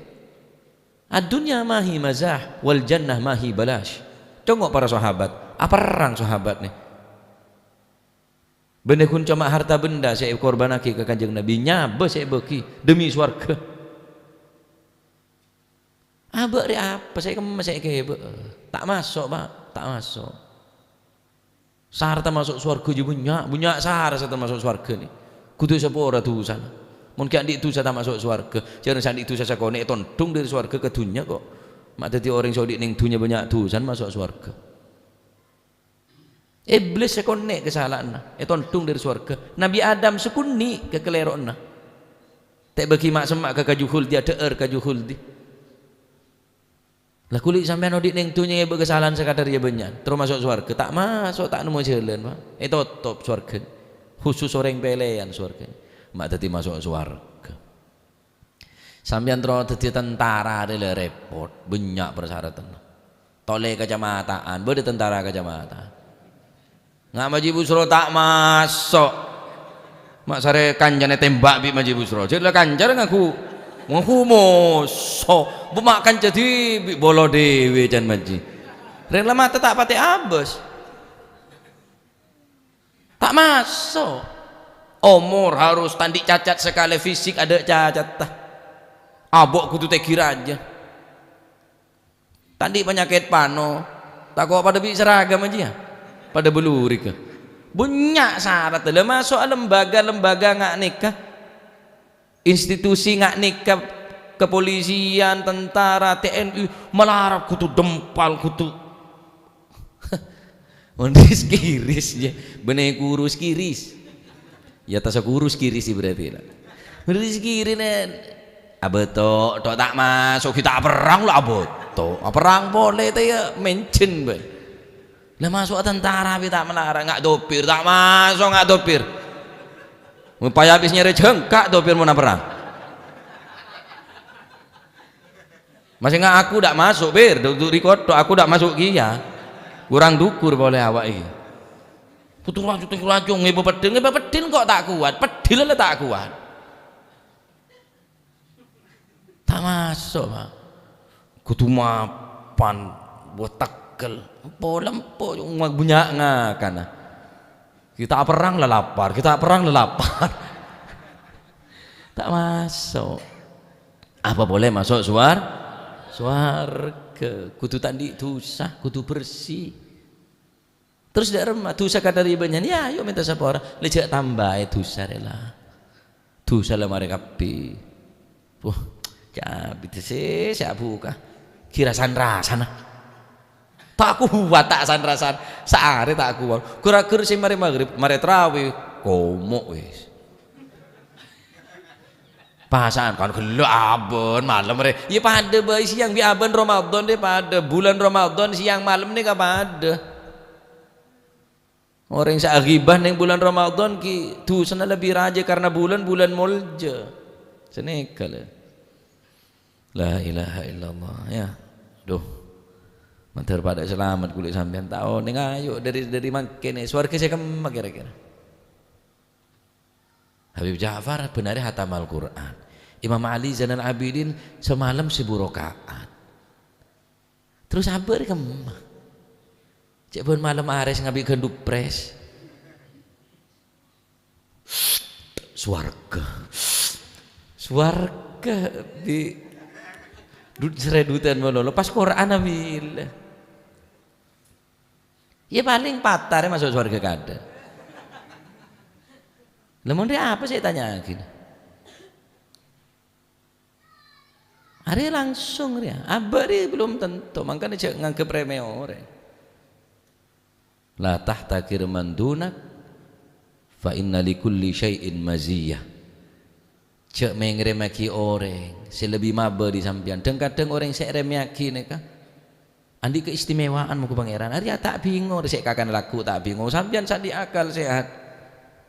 Ad-dunya ma hi mazah, wal jannah ma hi balash. Congo' para sahabat, aperrang sahabat nè. Bânnè ghun coma harta benda sè èkorbhânnaghi ka Kanjeng Nabi, nyabâ sè èbâghi demi sowarghâ. Abâ' rè apa sè kemma sè èkèbâ? Ta' maso', Pa', ta' maso'. Sara ta' maso' sowarghâ jâ bânnya', bânnya' sara sè ta' maso' sowarghâ nè. Kodhu èsapora dusana. Mon ghi' andi' dusa ta' maso' sowarghâ, jhâ' rèng sè andi' dusa sakonè' ètondhung dâri sowarghâ ka dhunnya kok. Ma' dhâddhi orèng sè odi' neng dhunnya bânnya' dusana maso' sowarghâ. Iblis sakonè' kasala'anna, ètondhung dâri sowarghâ. Nabi Adam sakonè' kakalèro'anna. Ta' èbâghi ma'-, semma' ka kaju khuldi, adhâ'âr kaju khuldi. La, ghuli sampèyan odi' neng dhunnya èbâ kasala'an sakadhâr jâ bânnya', terro maso' sowarghâ. Ta' maso', ta' nemmo jhâlân, Pa'. Ètotop sowarghâ. Khusus orèng pèlèyan sowarghâ. Ma' dhâddhi maso' sowarghâ. Sampèyan terro dhâddhi tentara rè la rèpot, bânnya' parsaratanna. Tolè kacamata'an, bâdâ tentara kacamata'an. Nga' Maji Busro ta' maso'. Ma' sarè kancana ètèmbhâk bi' Maji Busro. Jâ' la kancana ngaku, ngaku moso. Bu ma' kanca dhibi' bolo dhewe can Maji. Rèng la mata ta' patè abâs. Ta' maso'. Omor harus ta' andi' cacat sakalè, fisik adâ' cacatta. Abo' kodhu tèghi rajâ. Ta' andi' panyakèt pano. Tako' padâ bi' saragamma jiyâ. Padâ bâlurigghâ. Bânnya' sarat. La maso'a lembaga-lembaga nga' nèka. Institusi nga' nèka, kepolisian, tentara, T N I, malarat kodhu dempal, kodhu. Mon ris kiris, ya. Bânnè kurus kiris. Ya, tasa kurus kiris sih berarti, la. Mon ris kiris, nè. Abâto', tok ta' maso', ghi' ta' perrang, la, abâto'. Aperrang polè, ta' ya, menjen, bâi. La maso'a tentara bi' ta' malarat, nga' dopir, ta' maso' nga' dopir. Upaya abis nyarè jhângka' dopir mon aperrang. Masè nga' aku ta' maso', pir, du-, du-, rèkotto, aku ta' maso' kèya. Kurang dukur polè awak iki. Putu raju, putu raju, ngèbâ peddhil, ngèbâ peddhil kok ta' kowat, peddhil la ta' kowat. Ta' maso', Pa'. Kodhu mapan, buat tegel. Empo-lempo, coma bânnya' ngakanna. Ghi' ta' perrang la lapar, ghi' ta' perrang la lapar. Ta' maso'. Apa polè maso' suwar-, sowarghâ. Kodhu ta' andi' dusa, kodhu bersih. Terros dâ' remma, dusa kadhâr è bânnya'an, ya, ayo mènta sapora. La jhâ' tambâi dusa rè, la. Dusa la marè kabbhi. Wah, kabidda sè, sè abuka. Ghi' rasan-rasana. Ta' kowat ta' san-rasan. Saarè ta' kowat. Ghur-aghur sè marè maghrib, marè tarawih, komo' wis. Pasa'an kan ghellâ' abân, malem rè. Iyâ padâ bhâi sèyang bi' abân Ramadan rè padâ. Bulân Ramadan sèyang malem nèka padâ. Orèng sè aghibah neng bulân Ramadan ghi' dusana lebbi rajâ karna bulân, bulân molja. Sanèka, lè. La ilaha illallah, ya. Duh. Mandhâr padâ salamet kulâ sampèyan ta' onèng, ayo, dâri, dâri mangkèn, sowarghâ sè kemma kèra-kèra? Habib Ja'far bân arè hatam Al-Qur'an. Imam Ali Zainal Abidin samalem seribu rakaat. Terros abâ' rè kemma? Cè' bân malem arè sè ngabi' gandhu près. Sowarghâ. Sowarghâ bi' du-, sèrèdhutan malolo. Pas Qur'an abila. Ya palèng patarè maso' sowarghâ kadhâ'. Lah mon rè apa sè ètanya'aghi? Arè langsung rèya. Abâ' rè belum tentu, mangkana jhâ' nganggep remè orèng. "La tahtaqir man dunak, fa inna likulli syai'in maziyah." Jhâ' mèngrèmaghi orèng sè lebbi mabâ dâri sampèyan. Dhâng-kadhâng orèng sè èrèmèyaghi nèka andi' keistimewaan mongghu Pangèran. Arèya ta' bhingong, sè kakana lagghu' ta' bhingong. Sampèyan sè andi' akal sehat.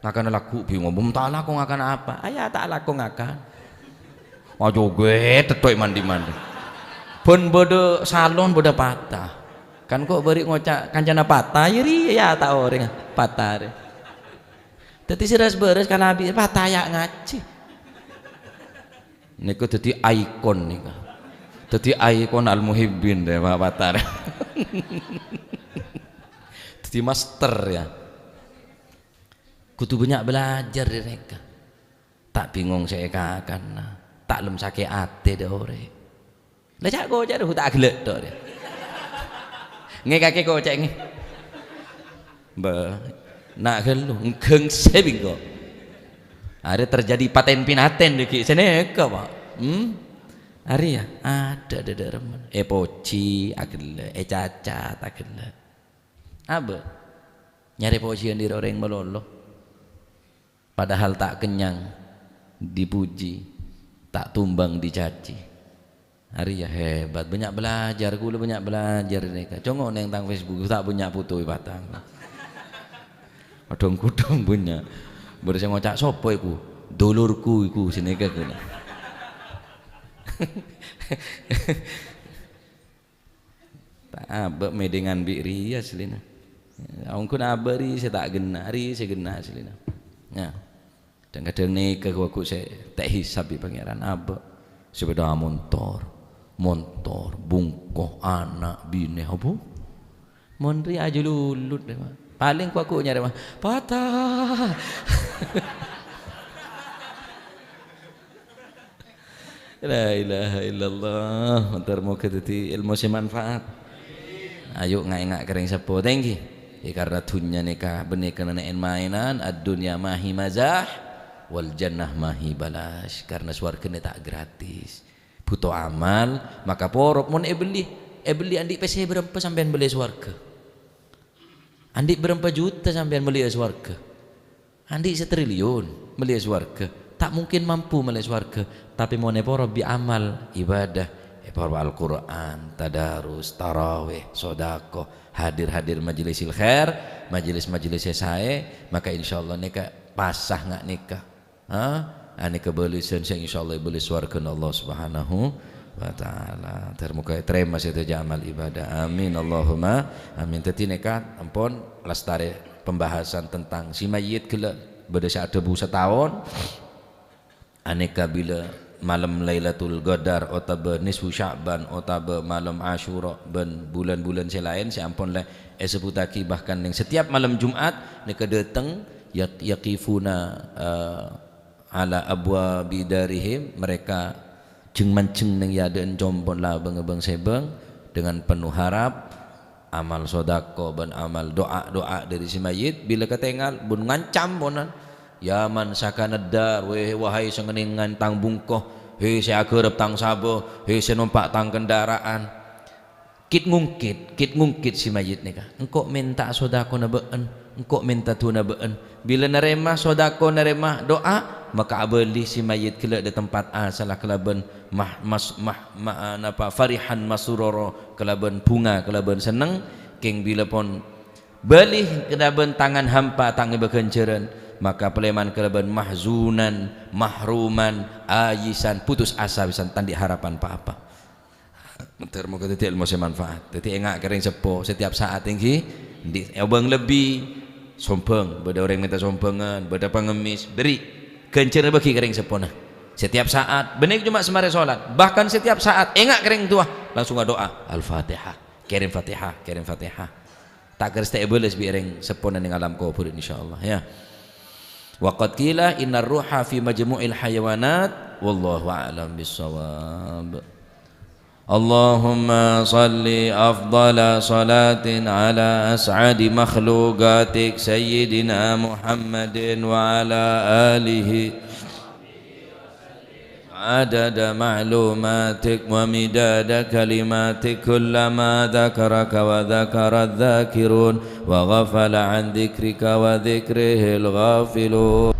Ngakana lagghu' bhingong, "Bâ'na ta' alako ngakana apa?" Arèya ta' alako ngakan. Ajoget tetto'è mandi-mandi. Bân bâdâ salon bâdâ patah. Kan ko' bâri' ngoca' kancana patah, ya rèya ya ta' orèng patah rè. Dâddhi sè ras-bârâs kalabi patah ya ngajhi. Nèko dâddhi ikon nèko. Dâddhi ikon al-muhibbin deh, Pak Patar. Dâddhi master ya. Kodhu bânnya' bâlâjâr dâri nèka. Ta' bingong sè èkakana. Ta' lem sakè' atè dâ' orèng. La ca'-koca' rowa ta' ghellâ' tok rè. Ngè kakè koca' ngè. Mbah, na' ghâllu, engghâng sè bingko. Arè terjadi paten pinaten dâggi' sè nèka, Pak. Hmm? Arè ya, adâ' dâ-, dâ-, remmen. Èpojhi, aghellâ', ècacat, aghellâ'. Abâ'. Nyarè pojiyân dâri orèng malolo. Padahal ta' kennyang dipuji, ta' tumbang dicaci. Arè ya hebat, bânnya' bâlâjâr, kaulâ bânnya' bâlâjâr nèka. Congo' neng tang Facebook, ta' bânnya' foto è patang. Adhung-kodhung bânnya'. Bârâs sè ngoca' sapa iku? Dulurku iku, sè nèka kaulâ. Ta' abâ' mèdhingan bi' rèya asllina. Ongghu abâ' rè sè ta' ghenna', rè sè ghenna' asllina. Ya. Kadhâng-kadhâng nèka ghu-, ghu sè ta' èhisab bi' Pangèran abâ'. Sè bâdâ montor, montor, bungko, ana', binè, abu. Mon rè ajhululut, Pak. Palèng ghu-, ghu nyarè, Pak. Patah. La ilaha illallah. Mator moghâ dhâddhi èlmo sè manfaat. Ayo nga'-ènga' ka rèng seppo, tèngghi. Ya, karna dhunnya nèka bânnè kennèng en-maènan, ad-dunya ma hi mazah, wal jannah ma hi balash. Karna sowarghâ nè ta' gratis. Bhuto amal, maka porop mon èbelli, èbelli andi' pèssè bârâmpa sampèyan mellè sowarghâ? Andi' bârâmpa juta sampèyan mellèya sowarghâ? Andi' satriliun mellèya sowarghâ? Ta' mungkin mampu mellè sowarghâ, tapè mon èporop bi' amal ibadah, èporop Al-Qur'an, tadarus, tarawih, sodakoh, hadir-hadir majelisil khair, majelis-majelis sè saè, maka insyaallah nèka pasa nga' nèka. Ha? Anèka bâlessan sè insyaallah èbâles sowarghâna Allah Subhanahu wa Ta'ala. Ter-, moghâ ètarèma sadhâjâ amal ibadah. Amin, Allahumma amin. Dhâddhi nèka ampon lastarè pembahasan tentang si mayyit ghellâ' bâdâ sè adhâbu sataon. Anèka bilâ malem Lailatul Qadar otabâ nisfu Sya'ban otabâ malem Asyura bân bulân-bulân sè laèn sè ampon la èsebbhuttaghi, bahkan neng setiap malem Jumat nèka dâteng yak-, yaqifuna, eh, ala abwabi darihim, mereka jeng-manjeng neng è adâ'na compo'na labângnga bâng-sèbâng dengan penuh harap, amal sodako bân amal do'a-do'a dâri si mayyit, bilâ katèngal, bun ngancam ponan, "Ya man sakana dar, wè, wahai sè ngennèngan tang bungko, hè, sè aghârâp tang sabâ, hè, sè nompa' tang kendaraan." Kit-ngungkit, kit-ngungkit si mayyit nèka. Engko' mènta sodakona bâ'en, engko' mènta du'ana bâ'en. Bilâ narèma sodako, narèma do'a, maka abâli si mayyit ghellâ' dâ' tempat asalla kalabân mah-, mas-, mah-, ma-, napa, farihan masuroro, kalabân bhunga, kalabân senneng, kèng bilâ pon bâli kalabân tangan hampa ta' ngèbâ ghânjhârân, maka palèman kalabân mahzunan, mahruman, ayisan, putus asa pisan, ta' andi' harapan pa-apa. Ter-, moghâ dhâddhi èlmo sè manfaat. Dhâddhi ènga' ka rèng seppo, setiap saat èngghi, andi' obâng lebbi, sombâng, bâdâ orèng mènta sombhângan, bâdâ pangemmis, bherri', ghânjhârânna bâghi ka rèng seppona. Setiap saat, bânnè coma samarè solat, bahkan setiap saat, ènga' ka rèng towa, langsung adu'a, Al-Fatihah, kèrèm Fatihah, kèrèm Fatihah. Ta' kèra satèya èbâles bi' rèng seppona neng alam kobhur, insyaallah, ya. Wa qad qila innar ruha fi majmu'il hayawanat, wallahu a'lam bissawab. Allahumma shalli afdhala shalatin ala as'adi makhluqatik Sayyidina Muhammadin wa ala alihi adada ma'lumatik wa midada kalimatik, kullama dzakaraka wa dzakaradz dzakirun wa ghafala an dzikrika wa dzikrihil ghafilun.